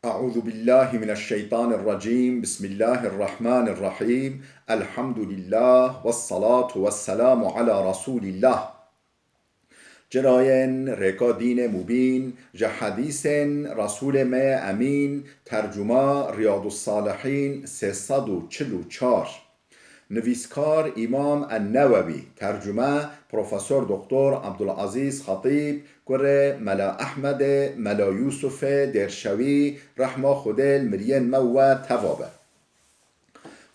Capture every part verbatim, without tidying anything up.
أعوذ بالله من الشيطان الرجيم. بسم الله الرحمن الرحيم. الحمد لله والصلاة والسلام على رسول الله. Cirayên rêka dînê mubîn, ji hedîsên Resûlê me yê Emîn, tercuma Riyadus Salihîn sê sed û çil û çar. Nivîskar Îmam En-Newewî, tercume Profesor Doktor Abdulazîz Xetîb, kurê Mela Ehmedê, Mela Yûsufê Dêrşewî, rehma Xwedê li miriyên me û we teva be.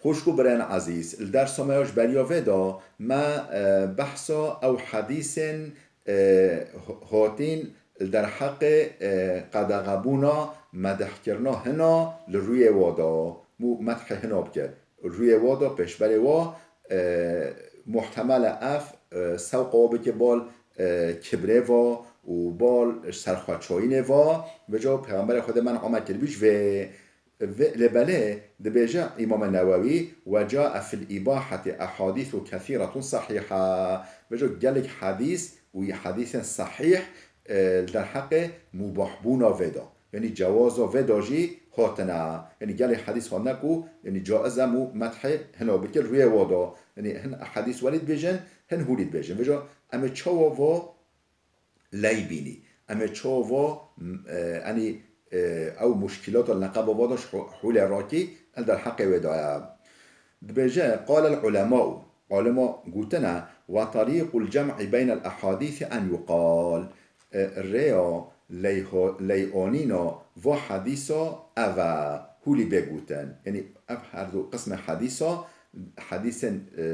Xwişk û birên ezîz, li dersa me ya ji beriya vê de me, e, behsa ew hedîsên, e, ho-, hotîn li derheqê, e, qedexebûna medihkirina hina li rûyê wa de, mû medhê hina bike. Rûyê wa de, pêşberê wa, e, muhtemel e ev, e, sewqa wa bike bal, e, kibrê va û bal serxweçayînê va. Vêca Pêxemberê Xwedê men'a me kiribû ji vê. Vê, lê belê dibêje Îmam Newewî, "Ve cae fil îbaheti ehadîsu kethîretun sahîha." Vêca gelek hedîs û hedîsên sahîh, e, li derheqê mubahbûna vê de. Yanî cewaza vê de jî hatine. Yanî gelek hedîs hatine ku, yanî caiz e mû medhê hina bike rûyê wa de. Yanî hin hedîs welî dibêjin, hin hûlî dibêjin. Vêca em ê çawa va ley bînî. Em ê çawa, m-, e, enî, e, ew muşkîlata li neqeba va de ji hû-, hûlê rakî el derheqê wê daye. Dibêje, "Qalel ulemau", alima gotine, "Ve tarîqul cem'i beynel ehadîsi en yuqal." E, rêya leyho-, leyonîna va hedîsa ev e, hûlî bê gotin. Yanî ev her du qismê hedîsa, hedîsên, e,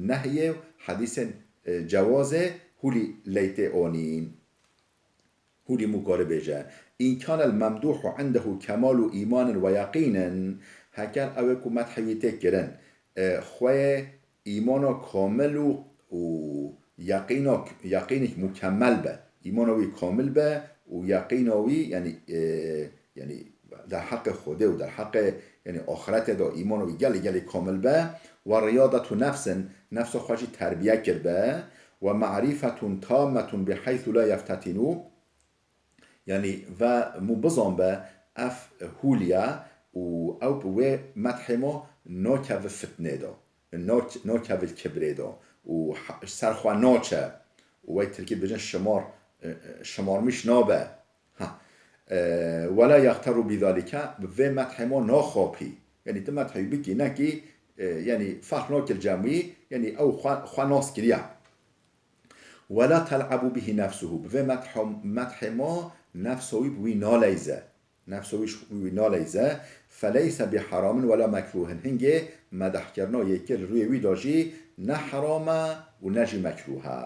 nehyê û hedîsên e, cewazê hûlî leytê onîn. Hûlî mû kare bêje. În kanel memdûhu indehu kemalu îmanin ve yaqînin, heker ew ê ku medhê wî tê kirin, e, xweyê îmana kamil û, û yaqîna, yaqînik mukemmel be. Îmana wî kamil be û yaqîna wî, yanî, e, yanî derheqê Xwedê û derheqê, yanî axretê de îmana wî gelê gelê kamil be, ve riyadetu nefsin, nefsa xwe jî terbiye kiribe, ve ma'rifetun tammetun biheythu la yeftetinu, yanî ve mû bizan be ev hûliye û ew bi wê medhê ma nakeve fitnê de, nak-, nakeve kibrê de û ha-, ser xwe naçe û wey tirkî dibêjin şimar, e, e, şimarmîş nabe. Ha. E, "Wela yaxteru bidalike", bi vê medhê ma naxapî. Yanî tu medhê wî bikî, nekî, e, yanî ferq nakir cem wî, yanî ew xwe, xwe nas kiriye. "Wela tel'abu bihi nefsuhu", bi vê medha-, medhê ma nefsa wî bi wî naleyze. Nefsa wî ji wî naleyze. "Feleyse bi heramin wela mekruhin", hingê medhkirina yekê li rûyê wî de jî ne heram e û ne jî mekruh e.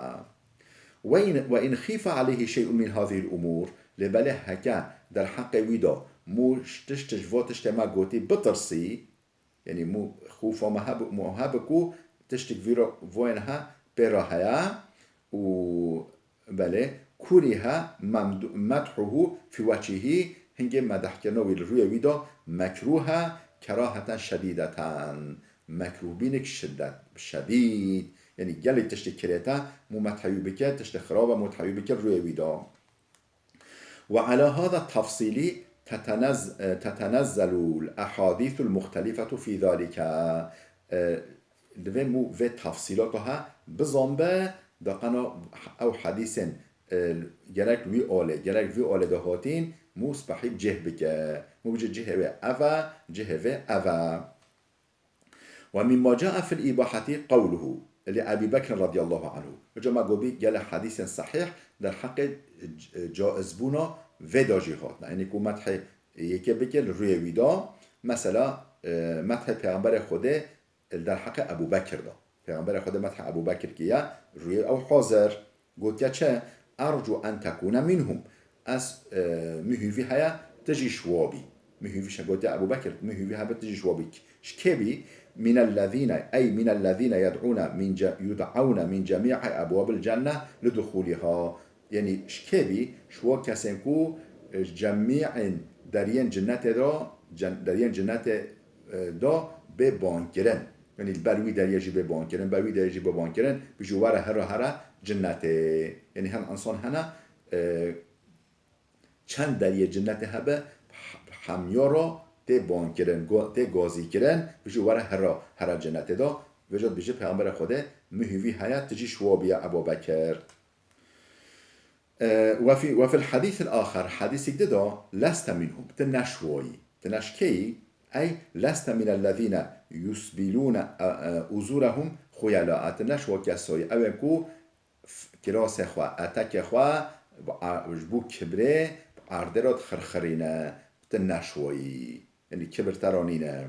Ve in, ve in xîfe aleyhi şey'un min hazihil umûr, lê belê heke derheqê wî de mû tişt ji vo tiştê me gotî bitirsî, yanî mû xûfa me heb-, mû hebe ku tiştek vî ro voyên he pê re heye û belê, kurihe memdu-, medhuhu fî weçhihi, hingê medhkirina wî li rûyê wî de mekruh e, keraheten şedîdeten. Mekruhbînek şiddet, şedîd. Yanî gelek tiştê kirêt e, mû medhê wî bike, tiştê xirab e, mû medhê wî bike rûyê wî de. Ve ala hada tefsîlî tetenez-, e, tetenezzelul ehadîsul muhtelifetu fî zalike. E, divê mû vê tefsîlata he bizan be, da qena ew hedîsên, e, gerek wî alê, gerek vî alê de hatîn, mû spehî bi cih bike. Mû bije cihê wê ev e, cihê vê ev e. Ve mimma cae fil îbaheti qewluhu li Ebî Bekr radiyallahu anhu. Vêca me gotî gelek hedîsên sehîh derheqê c-, caizbûna vê de jî hatine. Yanî ku medhê yekê bike li rûyê wî de, mesela, e, medhê Pêxemberê Xwedê li derheqê Ebû Bekir de. Pêxemberê Xwedê medhê Ebû Bekir kiriye, rûyê ew hazir. Gotiye çi? "Ercu en tekûne minhum." Ez, e, min hîvî heye tu jî ji wa bî. Min hîvî, gotiye Ebû Bekir, min hîvî hebe tu jî ji wa bî. Ji kê bî? "Minellezîne, ey minellezîne yed'ûne min ce-, yud'ewne min cemî'i ebwabil cenne liduxûlîha." Yanî ji kê bî? Ji wa kesên ku, e, cemî'ên deriyên cinnetê de, cen-, deriyên cinnetê, e, de bê bankirin. Yanî li ber wî deriyê jî bê bankirin, ber wî deriyê jî bê bankirin, bijî were here here cinnetê. Yanî hin insan hene, e, çend deriyê cinnetê hebe, hemiya ra tê bankirin, go-, tê gazîkirin, bijî were hera, hera cenetê de. Vêca dibêje Peyxemberê Xwedê, min hîvî heye, tu jî ji wa biya Ebu Bekir. E, وفي، وفي الحديث الآخر, hedîsek di de, leste minhum, tu ne ji wa yî, tu ne ji kê yî, ey leste minellezîne yusbilûne, e, e, uzûrehum xuyelâ, tu ne ji wa kesa yî, ew ê ku f-, kirasê xwe, etekê xwe bi a-, ji bo kibrê bi erdê re dixirxirîne, tu ne ji wa yî. Yanî kibir te re nîne.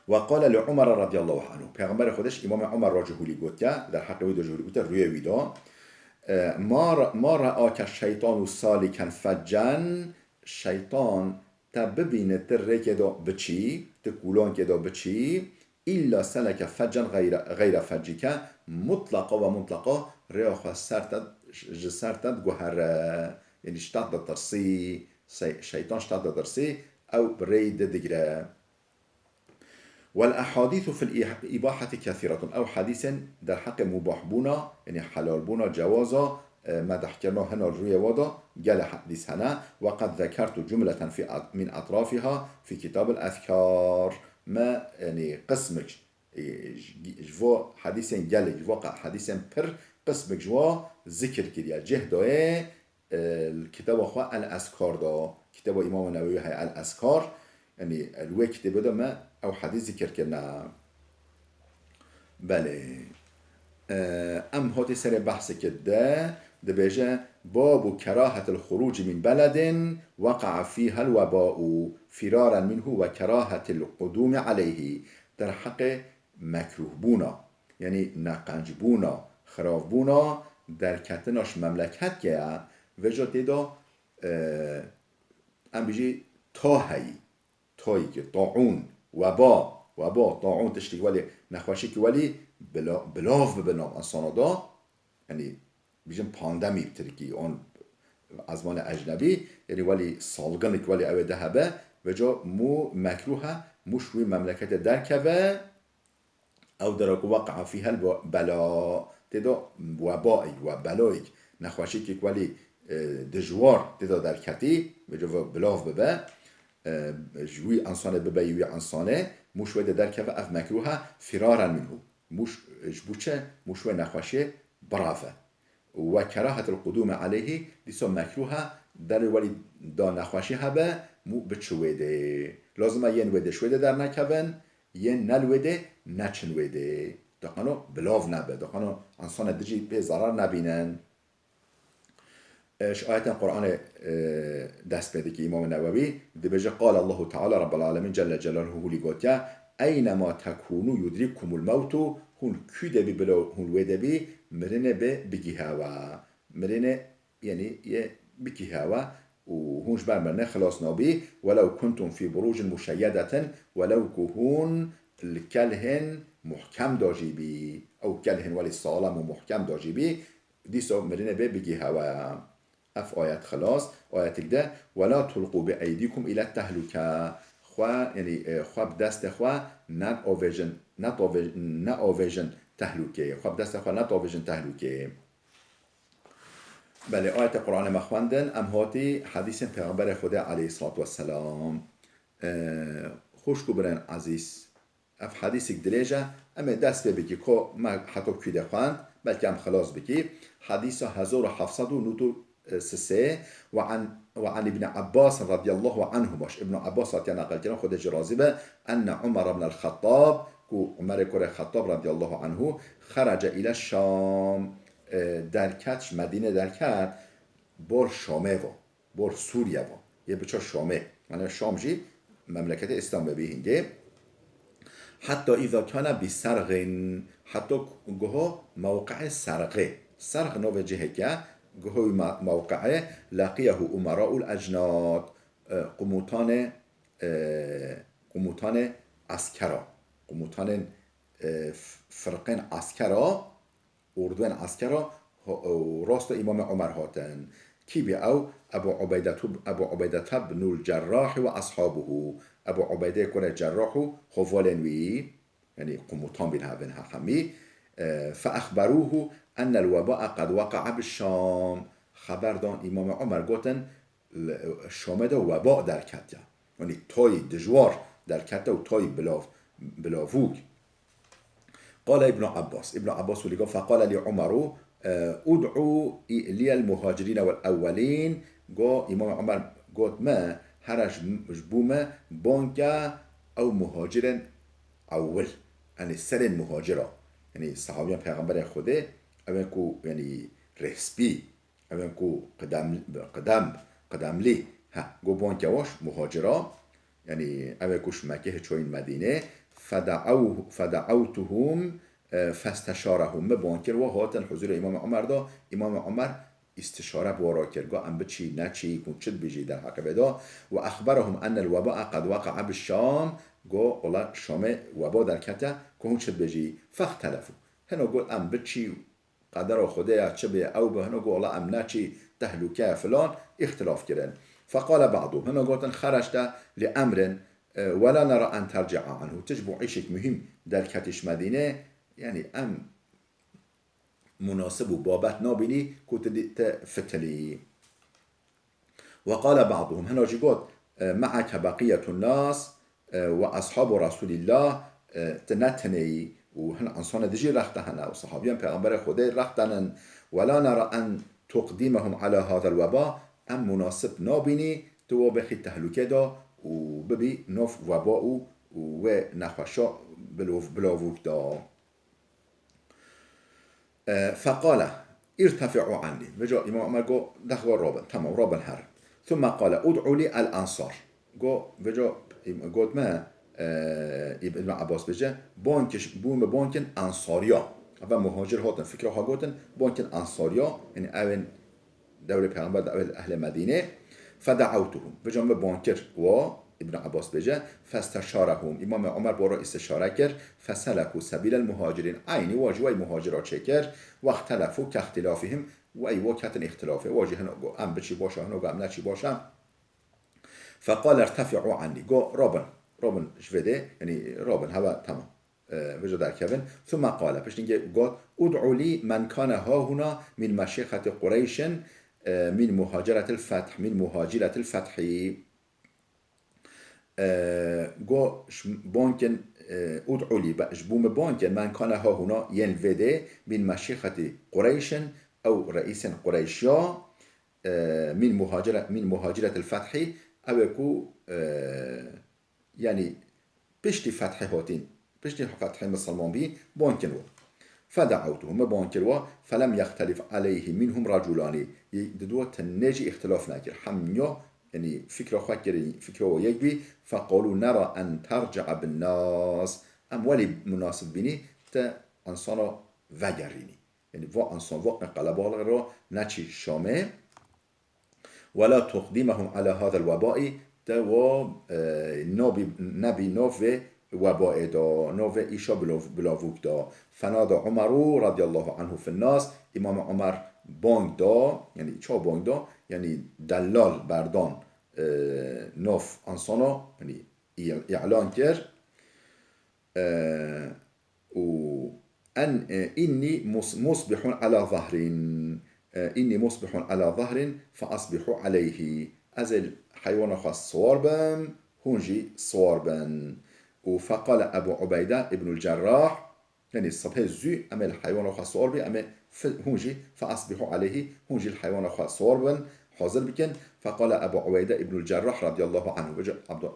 Ve qale li Umar radiyallahu anhu. Peyxemberê Xwedê ji Îmamê Umar re jî hûlî gotiye, derheqê wî de jî hûlî gotiye, rûyê wî de. E, ma re-, ma re'ake şeytanu saliken feccen, şeytan te bibîne tu rêkê de biçî, tu kûlankê de biçî, illa seleke feccen gayre, gayre feccike, mutlaqa ve mutlaqa rêya xwe ser te, ji ser te diguhere. Yanî ji te ditirsî, sey-, şeytan ji te ditirsî, ew bi rêyî didigire. Wal ehadîsu fil îh-, îbaheti kesiretun. Ew hedîsên derheqê mubahbûna, yanî helalbûna, cewaza, e, medhkirina hina rûyê wa da gelek hedîs hene. Ve qed zekertu cumleten fî at-, min etrafîha fî kitabil ezkar. Me, yanî qismik, e, ji, ji vo hedîsên gelek, ji vo qe-, hedîsên pir qismik ji wa zikir kiriye. Cih dayê e, li kitaba xwe El Eskar de, kitaba Îmam Newewî heye El Eskar, yanî li wê kitêbê de me ew hedîs zikir kirine. Belê. E, em hatî serê behsekê de dibêje, babu kerahetil xuruci min beledin weqa'a fîhel weba'u firaren minhu ve kerahetil qudumi aleyhi. Derheqê mekrûhbûna, yanî neqencbûna, xirabûna derketina ji memleketke ye, vêca tê de, e, em bijî ta heyî, tayî ki, taûn, weba, weba, taûn tiştî welî, nexweşî ki welî bila-, bilav bibe nav insana de, yanî bijin pandemî bi tirkî, on ezmanê ecnebî, yanî welî salginik welî ew ê de hebe, vêca mû mekrûh e, mû ji wî memleketê derkeve, ew dera ku weqea fîhel be-, bela, tê de webaîk, we belayîk, nexweşîkek welî, e, dijwar tê de derketî, vêca ve bilav bibe, e, ji wî insanê bibe yî wî insanê, mû ji wê de derkeve ev mekrûh e, firaren minhu. Mû ş-, ji bo çi? Mû ji wê nexweşiyê bireve. Û we kerahetil qudûmi aleyhî, dîsa mekrûh e, derê welî da nexweşî hebe, mû biçi wê de. Lazim e yên wê de ji wê de dernekevin, yên ne li wê de neçin wê de. Daxwano bilav nebe, daxwano insana dijî pê zarar nebînin. E, ji ayetên Qur'anê, e, dest pê dike Îmam Newewî, dibêje, Qale Allahu Teala Rabbel Alemîn Celle Celaluhu hûlî gotiye, Eynema tekûnû yudrîkkumul mewtu, hûn kû de bî bila hûn wê de bî, mirinê bê bigîhe we. Mirinê, yanî yê bigîhe we û hûn ji ber mirinê xilas nabî. Welew kuntum fî burûcin muşeyyedetin, welew ku hûn li kelhên muhkem de jî bî, ew kelhên welî salam û muhkem de jî bî, dîsa mirinê bê bigîhe we. Ev ayet xilas, ayetik de, "Wela tulqû bi eydîkum île tehlûke." Xwe, yanî, e, xwe bi destê xwe neavêjin, neavê-, neavêjin tehlûkeyê. Xwe bi destê xwe neavêjin tehlûkeyê. Belê, ayetê Qur'anê me xwendin, em hatî hedîsên Pêxemberê Xwedê aleyhissalatu vesselam. E, xwişk û birên ezîz, Ev hedîsek dirêj e, em ê dest pê bikî, ko me heta kû de xwend, belkî em xilas bikî. Hedîsa hezar û heft sed û nod û sê, ve an, ve an Îbn Abbas radiyallahu anhuma, ji Îbn Abbas hatiye neqilkirin, Xwedê jî razî be, enne Umar ibn el-Xettab, ku Umerê kurê Xettab radiyallahu anhu, xerece île Şam, e, derket, ji Medînê derket, bor Şamê ve. Bor Sûriye ve. Yê biçe Şamê. Yanî Şam jî memleketê Îslamê bî hingê. Heta îza kane bi Serxin. Heta guho mewqeê Serxê. Serx navê cihek e. Guho wî me-, mewqeê leqiyehu umeraul ecnad. E, qumutanê, e, qumutanê eskera. Qumutanên, e, f-, firqên eskera. Orduyên eskera ho-, û rasta Îmamê Omer hatin. Kî bî ew? Ebu Ubeydetu, Ebu Ubeydete binul Cerrahî ve eshabuhu. Ebu Ubeydeyê kurê Cerrah û hevalên wî, yanî qumutan bîn hevin hexemî. E, fe exberuhu ennel webae qed weqae bi Şam. Xeber dan Îmamê Omer, gotin, li Şamê de weba derketiye. Yanî tayî dijwar derkete û tayî bilav-, bilavûk. قال ابن عباس، Îbn Abbas wî lê got, فقال لي عمر، e, ادع لي المهاجرين والأولين. Got, Îmam Omer got me, here ji, ji bo me bang ke ew muhacirên ewil. Yanî serên muhacira. Yanî sahabiyan Pêxemberê Xwedê, ew ên ku, yanî rêspî, ew ên ku qidem, qidem, qidemlî, he, got bang ke wa ji muhacira, yanî ew ê ku ji Mekkê hê çûyîn Medînê, فدعوه، فدعوتهم، e, فاستشارهم. Me bang kir, wa hatin huzûrê Îmam Omer de, Îmam Omer îstişare bi wa re kir, got em biçî, neçî, hûn çi dibêjî derheqê vê de. وأخبرهم أن الوباء قد وقع بالشام. Got, wela Şamê weba derkete, ku hûn çi dibêjî? فاختلفوا. Hino got em biçî, qedera Xwedê ya, çi bê ew be, hino got, wela em neçî, tehlûke ye filan, îxtilaf kirin. فقال بعضهم، hino gotin خرجت لأمر، e, ولا نرى أن ترجع عنه. Tu ji bo îşek muhîm derketî ji Medînê, yanî em munasib û babet nabînî ku tu dî-, te fitilî. وقال بعضهم، hino jî got, e, معك بقية الناس، e, وأصحاب رسول الله، e, tu ne tenê yî û hin ensana dijî rex te hene û sahabiyan Pêxemberê Xwedê rex te nin. ولا نرى أن تقدمهم على هذا الوباء، em munasib nabînî tu wa bixî tehlûkê de û bibî nav weba û, û wê nexweşa bilov-, bilavûk de. E, فقال ارتفعوا عني. Vêca Îmam Omer got, dexwa rabin, temam, rabin herin. ثم قال ادعوا لي الأنصار. Got, vêca got me, e, Îb-, Îbn Abbas bêje, bang ke ji bo me bang kin Ensariya. Eve muhacir hatin, fikra xwe gotin, bang kin Ensariya, yanî ew ên dewrê Pêxember de ew ê li ehlê Medînê. فدعوتهم. Vêca me bang kir wa, Îbn Abbas bêje, فاستشارهم. Îmamê Omer bi wa re îstişare kir. فسلكوا سبيل المهاجرين. Eynî wa jî wey muhacira çêkir. واختلفوا كاختلافهم. Wey wa ketin îxtilafê. Wa jî hino got, em biçî baş e, hino got, em neçî baş e. فقال ارتفعوا عني. Got, rabin, rabin ji vê dê, yanî rabin, heve, temam. E, vêca derkevin. ثم قال، piştî got, ادعوا لي من كان هاهنا من مشيخة قريش، e, من مهاجرة الفتح، من مهاجرة الفتح. E, got, ji, bang kin, e, ادعوا لي، be-, ji bo me bang kin, من كان هاهنا, yên li vê dê, من مشيخة قريش, ew reîsên Qureyşiya, e, من مهاجرة، من مهاجرة الفتح, ew ê ku, e, yanî piştî fethê hatîn, piştî fethê misilman bî, bang kin wa. فدعوتهم، me bang kir wa, فلم يختلف عليه منهم رجلان. Di dua tenê jî îxtilaf nekir. Hemiya, yanî fikra xwe kirî, fikra wa yek bî. فقالوا نرى أن ترجع بالناس. Em welî munasib bînî te ensana vegerînî. Yanî va ensan, va qelebalixê re neçî Şamê. ولا تقدمهم على هذا الوباء, te wa, e, nabî, nebî nav vê webaê de, nav vê îşa bilav-, bilavûk de. فنادى عمر رضي الله عنه في الناس, Îmam Omer bang da, yanî çawa bang da? Yanî delal berdan, e, nav ensana, yanî î-, îlan kir. E, û en, e, إني مص-، مصبح على ظهر، e, إني مصبح على ظهر فأصبحوا عليه. Ez ê li heywana xwe siwar bim, hûn jî siwar bin. Û فقال أبو عبيدة بن الجراح, yanî sibhê zû em ê li heywana xwe siwar bî, em ê fi-, hûn jî فأصبحوا عليه, hûn jî li heywana xwe siwar bin, hazir bikin. فقال أبو عبيدة بن الجراح رضي الله عنه, vêca Abdu-,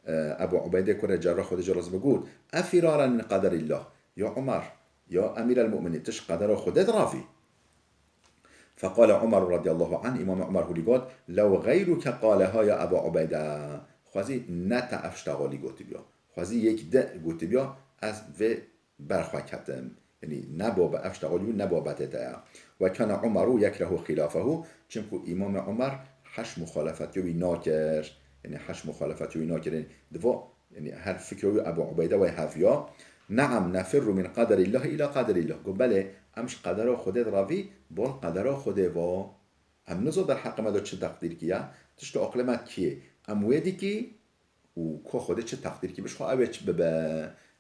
e, e, Ebu Ubeyde kurê Cerrah, Xwedê jê razî be, got, أفرارا من قدر الله. Ya Omer, ya Emîr el-Mu'minîn, tu ji qedera Xwedê diravî? فقال عمر رضي الله عنه, Îmam Omer hûlî got, لو غيرك قالها يا أبا عبيدة. Xwezî ne te ev ştaxalî gotibiya. Xwezî yek di gotibiya, ez vê berxwe ketim. Yanî ne babe-, ev ştaxalî ne babetê te ye. وكان عمر يكره خلافه, çimku Îmamê Omer heş muxalefetiya wî nakir. Yanî heş muxalefetiya wî nakir. Yanî diva, yanî her fikra wî Ebu Ubeyde wey heviya. نعم نفر من قدر الله إلى قدر الله. Got, belê, em ji qedera Xwedê diravî, bol qedera Xwedê va. Em nizo derheqê me de çi teqdîrkî ye, tişta aqilê me kî ye. Em wê dikî û ku Xwedê çi teqdîrkî bi ji xwe ew ê çi bibe.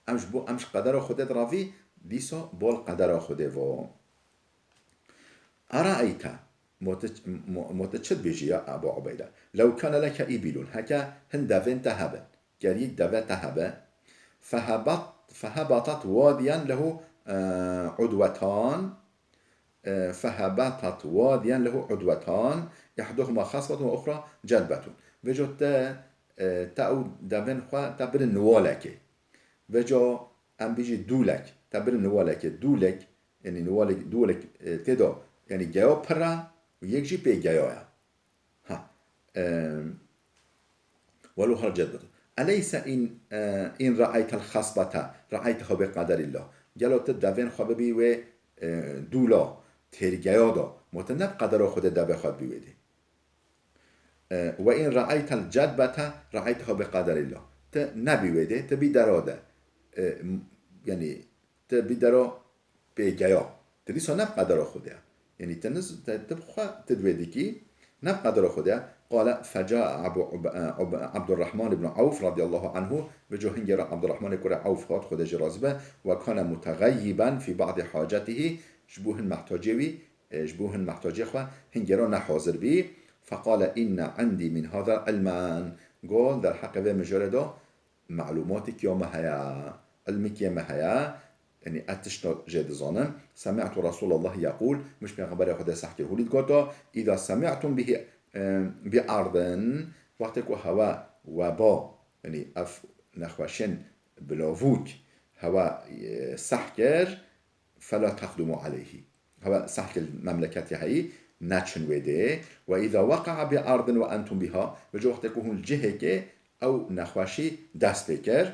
Em ji bo, em ji qedera Xwedê diravî, dîsa bol qedera Xwedê va. أرأيت, Mote, mo-, mote çi dibêjî ya Ebu Ubeyde? Lew kane leke îbîlun, heke hin devên te hebin, gerî deve te hebe, fehebat, fehebatat wadiyen lehu, e, udwetan, e, fehebatat wadiyen lehu udwetan, ihduhuma xasbetun ve uxra cedbetun. Veco te, e, te ew devên xwe te birin niwalekê. Veco em bijî dûlek, te birin niwalekê, dûlek, yanî niwalek, dûlek, e, tê de, yanî geyo pir e û yek jî pê geyo ye. Ha. E, welo har cedbetun. Eleyse in, e, in re'aytel xasbete, re'ayteha bi qederillah. Gelo tu devên xwe bibî wê, e, dûla, têrgeya de, mote ne bi qedera Xwedê devê xwe dibî wê dê. E, ve in re'aytel cedbete, re'ayteha bi qederillah. Tu nebî wê dê, tu bî dera de. E, m-, yanî, tu bî dera pêgeya. Tu dîsa ne bi qedera Xwedê ye. Yanî, tu niz-, te, tu bi xwe, tu di wê dikî, ne bi qedera Xwedê ye. Qale, fecae Ebu Ub-, e, Ub-, Abdurrahman ibn Awf radiyallahu anhu, veco hingê re Abdurrahmanê kurê Awf hat, Xwedê jê razî be, ve kane mutegayyiben fî ba'dî hacetihî, ji bo hin mehtacê wî, e, ji bo hin mehtacê xwe hingê re nehazir bî. Feqale, inne indî min hada ilmen. Got, derheqê vê mijarê de malumatik ya me heye, ilmik yê me heye, yanî ez tişta jê dizanim. Semi'tu Resûlallah yeqûl, min ji Pêxemberê Xwedê seh kir hûlî digoto, îza semi'tum bihi, e, bi ardin, wextê ku hewe weba, yanî ev nexweşên bilavûk hewe, e, seh kir, fela teqdûmû aleyhî. Hewe seh kir memleketê heyî, neçin wê dê. Ve îza weqa'a bi ardin ve entum biha, veco wextê ku hûn li cihekê ew nexweşî dest pê kir,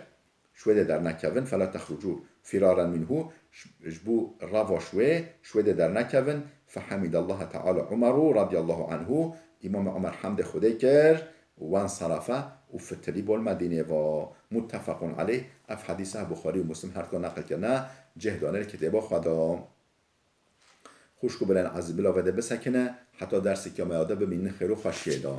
ji wê dê dernekevin, fela texrucû firaren minhu, ji, ji bo reva ji wê, ji wê dê dernekevin, fehemidallaha teala Umeru radiyallahu anhu, Îmam Umer hemdê Xwedê kir, wenserafe û fitilî bol Medînê va. Muttefequn aleyh, ev hedîse Buxarî û Muslim her du neqil kirine, cih dane li kitêba xwe de. Xwişk û birên ezîz, bila vê dê bisekine, heta derseke me ya de bimînin xêr û xweşiyê de.